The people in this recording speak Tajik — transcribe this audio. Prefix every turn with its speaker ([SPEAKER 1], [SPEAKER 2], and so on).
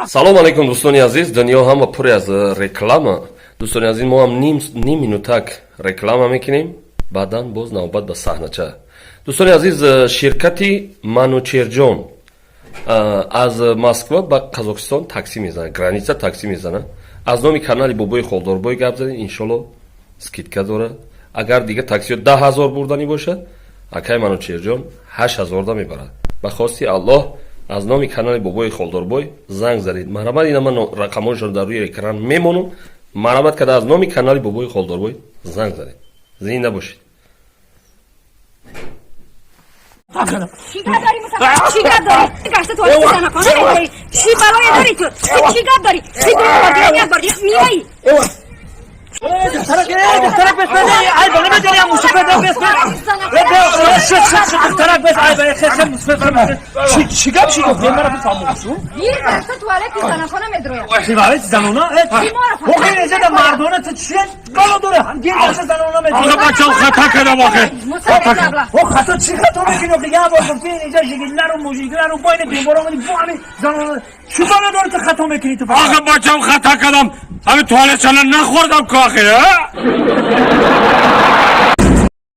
[SPEAKER 1] Салом алейкум, дӯстони азиз. Дунё ҳама пуре аз реклама. Дӯстони азиз, мо ҳам ним минутак реклама мекунем, баъдан боз навбат ба саҳнача. Дӯстони азиз, ширкати Манучерҷон аз Москва ба Қазоқистон такси мезанад, граница такси мезанад. Аз номи канали Бобои Холдорбой гап задем, иншолло, скидка дорад. Агар дигар таксиҳо 10 000 бурданӣ бошад, акай Манучерҷон 8000-да мебарад. Ба хости Аллоҳ, аз номи канали Бобои Холдорбой занг задед. Марҳамат, ина ман рақамҳояшонро дар рӯи экран мемонам. Марҳамат карда аз номи канали Бобои Холдорбой занг задед. Зинда бошед.
[SPEAKER 2] Чӣ гап дорӣ, Мусаффар? Чӣ гап дорӣ? Гашта туалети занакона медорӣ? Чӣ балое дорӣ ту? Чӣ гап дорӣ? Чӣ дурӯғ як бор меоӣ?
[SPEAKER 3] دخترک، دخترک، بس بس، ای بالا بداری موسیقی بس بس بس بس، دخترک بس، ای خیلی خیلی موسیقی. چی چی گپ چی گفتی؟ مرا بفهمم شو.
[SPEAKER 2] Гир гашта туалети занакона медрояд.
[SPEAKER 3] туалети занона? Охе, инҷа мардона ту чӣ бало дора? Ҳам гир гашта занона медрояд.
[SPEAKER 4] Охе, бачаҳо, хато кардам, охе.
[SPEAKER 3] О, хато чӣ хато мекунӣ? Охе, я бор гуфти инҷа жигилар ва мужиклар ва байни бемор омадӣ бо ҳамин занона. Чӣ бало дора ту хато мекунӣ ту?
[SPEAKER 4] Охе, бачаҳо, хато кардам, ҳамин туалетшана нахӯрдам ку, охе.